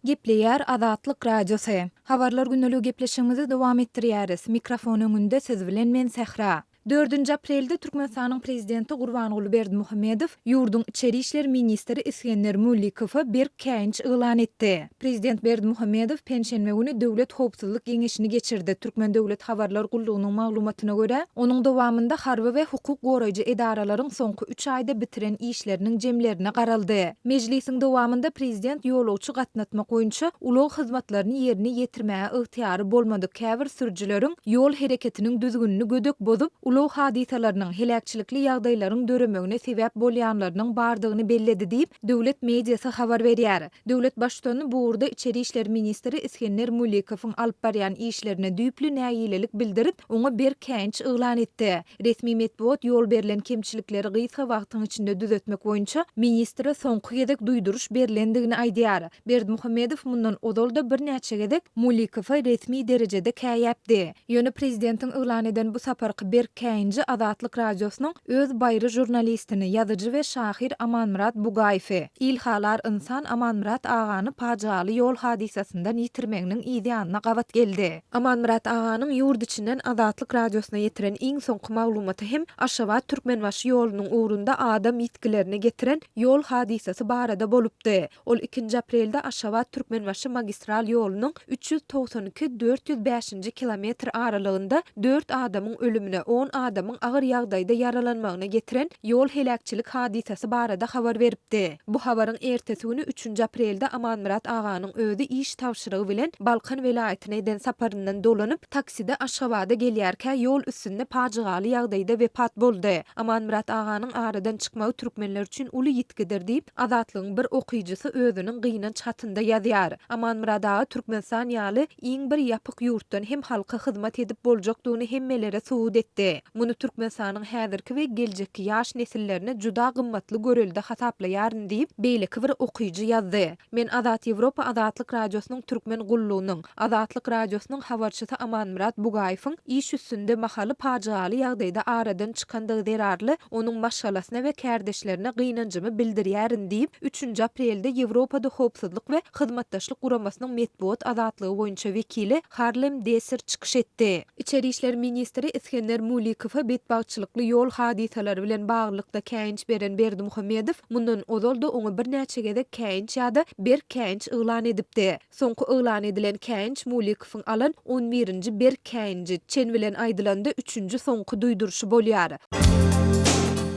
Gepleýär Azatlyk Radiosy. Habarlar gündeligi gepleşigimizi dowam etdirýäris. Mikrofon öňünde siz bilen men Sähra. Dördünji aprelde Türkmenistanyň Prezidenti Gurbanguly Berdimuhamedow ýurduň içeri işler ministri Isgender Mullikowa berk käýinç yglan etdi. Prezident Berdimuhamedow penşenbe güni Döwlet howpsuzlyk geňeşini geçirdi. Türkmen döwlet habarlar gullugynyň maglumatyna görä, onuň dowamynda harby we hukuk goraýjy edaralaryň soňky üç aýda bitiren işleriniň jemlerine garaldy. Mejlisiň dowamynda prezident ýolagçy gatnatmak boýunça ulag hyzmatlaryny ýerine ýetirmäge ygtyýary bolmadyk käbir sürüjileriň ýol hereketiniň düzgünini gödek bozup, ulag hadysalarynyň, heläkçilikli ýagdaýlaryň döremegine sebäp bolýanlarynyň bardygyny belledi diýip, döwlet mediasy habar berýär. Döwlet Baştutany bu ugurda içeri işler ministri Isgender Mulikowyň alyp barýan işlerine düýpli nägilelik bildirip, oňa berk käýinç yglan etdi. Resmi metbugat ýol berlen kemçilikleri gysga wagtyň içinde düzetmek boýunça ministre soňky gezek duýduryş berlendigini aýdýar. Berdimuhamedow mundan ozal-da birnäçe gezek Mulikowa resmi derejede käýäpdi. Ýöne prezidentiň yglan eden bu saparky berk käýinji Azatlyk Radiosynyň öz baýry žurnalistini, ýazyjy we şahyr Amanmyrat Bugaýewi, ilhalar ynsan Amanmyrat agany pajygaly ýol hadysasyndan ýitirmeginiň yz ýanyna gabat geldi. Amanmyrat aganyň ýurt içinden Azatlyk Radiosyna ýetiren iň soňky maglumaty hem Aşgabat-Türkmenbaşy ýolunyň ugrunda adam ýitgilerine getiren ýol hadysasy barada bolupdy. Ol ikinji aprelde Aşgabat-Türkmenbaşy magistral ýolunyň 392, 405-nji kilometr aralygynda dört adamyň ölümine, on adamyň agyr ýagdaýda ýaralanmagyna getiren ýol heläkçilik hadysasy barada habar beripdi. Bu habaryň ertesi güni üçünji aprelde Amanmyrat aganyň özi iş tabşyrygy bilen Balkan welaýatyna eden saparyndan dolanyp, takside Aşgabada gelýärkä ýol üstünde pajygaly ýagdaýda wepat boldy. Amanmyrat aganyň aradan çykmagy türkmenler üçin uly ýitgidir diýip, Azatlygyň bir okyjysy özüniň gynanç hatynda ýazýar. Amanmyrat aga Türkmenistan ýaly iň bir ýapyk ýurtdan hem halka hyzmat edip boljakdygyny hemmelere subut etdi. Muny Türkmenistanyň häzirki we geljekki ýaş nesillerine juda gymmatly görelde hasaplaýaryn diýip, beýleki bir okyjy ýazdy. Men Azat Ýewropa Azatlyk Radiosynyň Türkmen gullugynyň, Azatlyk Radiosynyň habarçysy Amanmyrat Bugaýewiň iş üstünde mahaly pajygaly ýagdaýda aradan çykandygy zerarly onuň maşgalasyna we kärdeşlerine gynanjymy bildirýärin diýip, üçünji aprelde Ýewropada Howpsuzlyk we Hyzmatdaşlyk Guramasynyň metbugat azatlygy boýunça wekili Harlem Desir çykyş etdi. Içeri işler ministri Isgender Mulikowa betbagtçylykly ýol hadysalary bilen baglylykda käýinç beren Berdimuhamedow mundan ozal-da oňa birnäçe gezek käýinç ýa-da berk käýinç yglan edipdi. Soňky yglan edilen käýinç Mulikowyň alan on birinji berk käýinji, çen bilen aýdylanda üçünji soňky duýduryşy bolýar.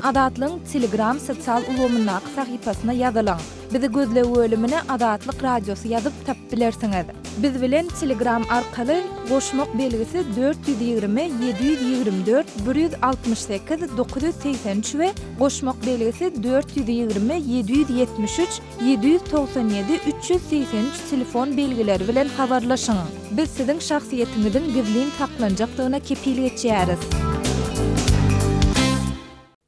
Azatlygyň Telegram sosial ulgamyndaky sahypasyna ýazylyň. Bizi gözleg bölümine Azatlyk Radiosy ýazyp tapyp bilersiňiz. Biz bilen Telegram arkaly goşmak belgisi 420 724 168 983 we goşmak belgisi 420 773 797 383 telefon belgileri bilen habarlaşyň. Biz siziň şahsyýetiňiziň gizlin saklanjakdygyna kepil geçýäris.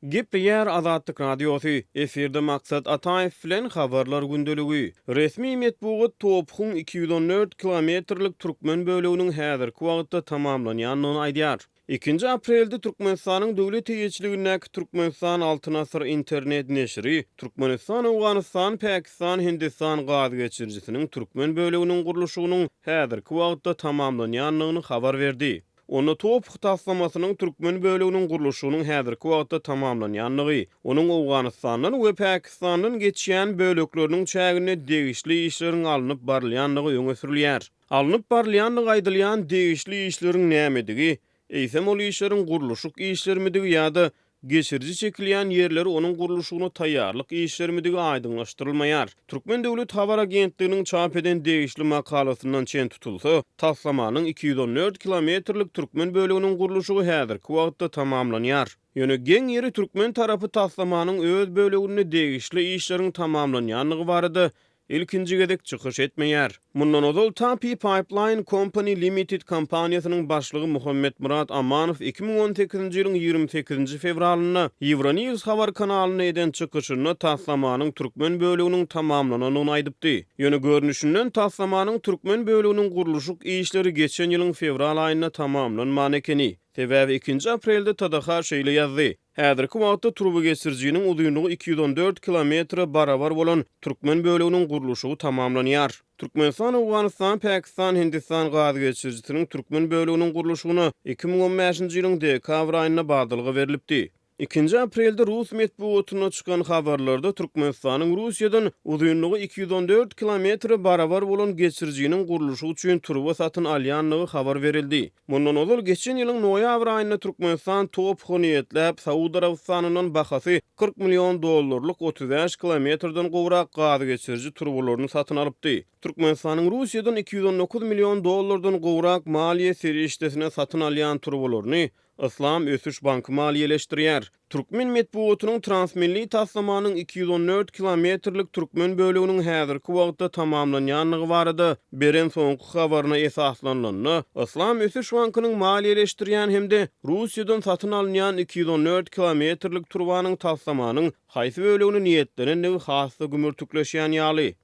Gepleýär Azatlyk Radiosy, efirde Maksat Ataýew bilen Habarlar gündeligi. Resmi metbugat TOPH-yň 214 kilometrlik türkmen böleginiň häzirki wagtda tamamlanýandygyny aýdýar. Ikinji aprelde Türkmenistanyň döwlet eýeçiligindäki Türkmenistan Altyn Asyr internet neşiri Türkmenistan, Owganystan, Pakistan, Hindistan gaz geçirijisiniň türkmen böleginiň gurluşygynyň häzirki wagtda tamamlanýandygyny habar berdi. Onda TOPH taslamasynyň türkmen böleginiň gurluşygynyň häzirki wagtda tamamlanýandygy, onuň Owganystandan we Pakistandan geçýän bölekleriniň çäginde degişli işleriň alnyp barylýandygy öňe sürülýär. Alnyp barylýandygy aýdylýan degişli işleriň nämedigi, eýsem ol işleriň gurluşyk işlerimidigi ýa-da geçiriji çekilýän ýerleri onuň gurluşygyna taýýarlyk işlerimidigi aýdyňlaşdyrylmaýar. Türkmen döwlet habar agentliginiň çap eden degişli makalasyndan çen tutulsa, taslamanyň 214 kilometrlik türkmen böleginiň gurluşygy häzirki wagtda tamamlanýar. Ýöne geň ýeri türkmen tarapy taslamanyň öz böleginde degişli işleriň tamamlanýandygy barada ilkinji gezek çykyş etmeýär. Mundan ozal Tapi Pipeline Company Limited kompaniýasynyň başlygy Muhammetmyrat Amanow 2018-nji ýylyň 28-nji fewralynda Euronews habar kanalynda eden çykyşynda taslamanyň türkmen böleginiň tamamlanandygyny aýdypdy. Ýöne görnüşinden taslamanyň türkmen böleginiň gurluşyk işleri geçen ýylyň fewral aýynda tamamlanman ekeni. Sebäbi ikinji aprelde TDH şeýle ýazdy, Häzirki wagtda turbageçirijiniň uzynlygy 214 kilometre barabar bolan türkmen böleginiň gurluşygy tamamlanýar. Türkmenistan, Owganystan, Pakistan, Hindistan gaz geçirijisiniň türkmen böleginiň gurluşygyna 2015-nji ýylyň dekabr aýynda badalga berlipdi. Ikinji aprelde rus metbugatynda çykan habarlarda Türkmenistanyň Russiýadan uzynlygy 214 kilometre barabar bolan geçirijiniň gurluşygy üçin turba satyn alýandygy habar berildi. Mundan ozal, geçen ýylyň noýabr aýynda Türkmenistan TOPH-a niýetläp, Saud Arabystanyndan bahasy 40 million dollarlyk 35 kilometrden gowrak gazgeçiriji turbalaryny satyn alypdy. Türkmenistanyň Russiýadan 219 million dollardan gowrak maliýe serişdesine satyn alýan turbalaryny Yslam ösüş banky maliýeleşdirýär. Türkmen metbugatynyň transmilli taslamanyň 214 kilometrlik türkmen böleginiň häzirki wagtda tamamlanýandygy barada beren soňky habaryna esaslanylanda, Yslam ösüş bankynyň maliýeleşdirýän hem-de Russiýadan satyn alynýan 214 kilometrlik turbanyň taslamanyň haýsy bölegine niýetlenendigi has-da gümürtikleşýän ýaly.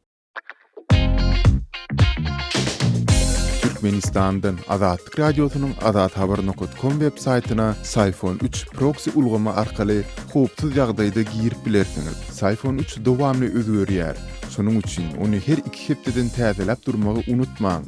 Türkmenistandan Azatlyk Radiosynyň azathabar nokat kom web saýtyna Syfon 3 proksi ulgamy arkaly howpsuz ýagdaýda girip bilersiňiz. Syfon 3 dowamly özgerýär. Şonuň üçin ony her iki hepdeden täzeläp durmagy unutmaň.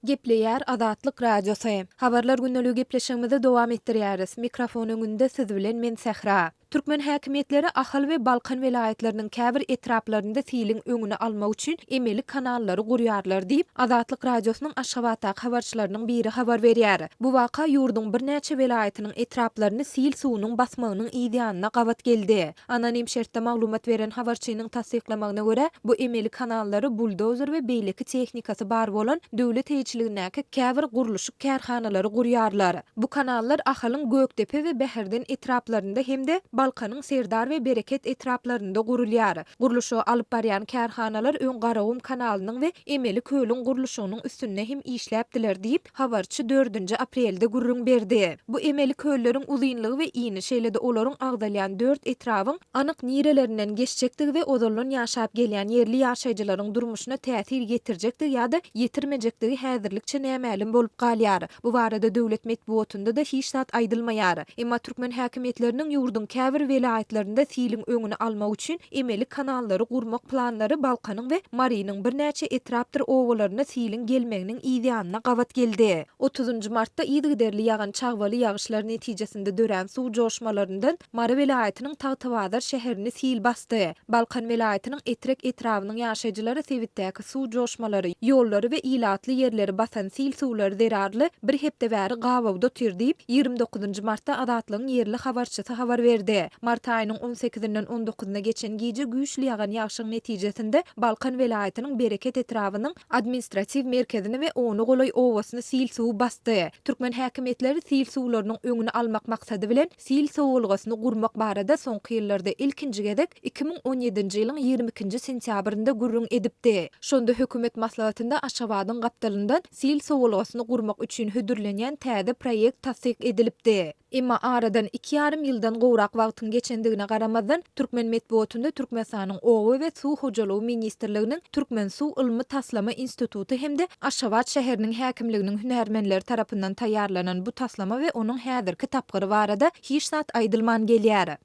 Gepleýär Azatlyk Radiosy. Habarlar gündeligi gepleşigimizi dowam etdirýäris. Mikrofon öňünde siz bilen men Sähra. Türkmen häkimiýetleri Ahal we Balkan welaýatlarynyň käbir etraplarynda siliň öňüni almak üçin emeli kanallary gurýarlar diýip, Azatlyk Radiosynyň Aşgabatdaky habarçylarynyň biri habar berýär. Bu waka ýurduň birnäçe welaýatynyň etraplaryny sil suwunyň basmagynyň yzýanyna gabat geldi. Anonim şertde maglumat beren habarçynyň tassyklamagyna görä, bu emeli kanallary buldozer we beýleki tehnikasy bar bolan döwlet eýeçiligindäki käbir gurluşyk kärhanalary gurýarlar. Bu kanallar Ahalyň Gökdepe we Bäherden etraplarynda hem-de Balkanyň Serdar we Bereket etraplarynda gurulýar. Gurluşygy alyp barýan kärhanalar öň Garagum kanalynyň we emeli kölüň gurluşygynyň üstünde hem işläpdiler diýip, habarçy dördünji aprelde gürrüň berdi. Bu emeli kölleriň uzynlygy we ini, şeýle-de olaryň agzalýan dört etrabyň anyk nirelerinden geçjekdigi we ozaldan ýaşap gelýän ýerli ýaşaýjylaryň durmuşyna täsir ýetirjekdigi ýa-da ýetirmejekdigi häzirlikçe nämälim bolup galýar. Bu barada döwlet metbugatynda-da hiç zat aýdylmaýar. Emma türkmen häkimiýetleriniň ýurduň käbir welaýatlarynda siliň öňüni almak üçin emeli kanallary gurmak planlary Balkanyň we Marynyň birnäçe etrapdyr obalaryna siliň gelmeginiň yzýanyna gabat geldi. Otuzynjy martda yzygiderli ýagan çagbaly ýagyşlar netijesinde dörän suw joşmalaryndan Mary welaýatynyň Tagtabazar şäherini sil basdy. Balkan welaýatynyň Etrek etrabynyň ýaşaýjylary sebitdäki suw joşmalary, ýollary we ilatly ýerleri basan sil suwlary zerarly bir hepde bäri gabawda otyr diýip, 29 martda Azatlygyň ýerli habarçysy habar berdi. Mart aýynyň on sekizinden on dokuzyna geçen gije güýçli ýagan ýagşyň netijesinde Balkan welaýatynyň Bereket etrabynyň administratiw merkezini we ona golaý obasyny sil suwy basdy. Türkmen häkimiýetleri sil suwlarynyň öňüni almak maksady bilen sil sowalgasyny gurmak barada soňky ýyllarda ilkinji gezek 2017-nji ýylyň 22-nji sentýabrynda gürrüň edipdi. Şonda hökümet maslahatynda Aşgabadyň gapdalyndan sil sowalgasyny gurmak üçin hödürlenýän täze proýekt tassyk edilipdi. Emma aradan iki ýarym ýyldan gowrak wagtyň geçendigine garamazdan, türkmen metbugatynda Türkmenistanyň Oba we suw hojalygy ministrliginiň Türkmensuw ylmy-taslama instituty hem-de Aşgabat şäheriniň häkimliginiň hünärmenleri tarapyndan taýýarlanan bu taslama we onuň häzirki tapgyry barada hiç zat aýdylman gelýär.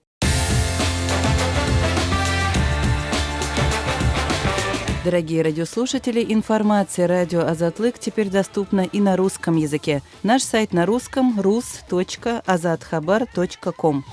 Дорогие радиослушатели, информация радио Азатлык теперь доступна и на русском языке. Наш сайт на русском rus.azathabar.com.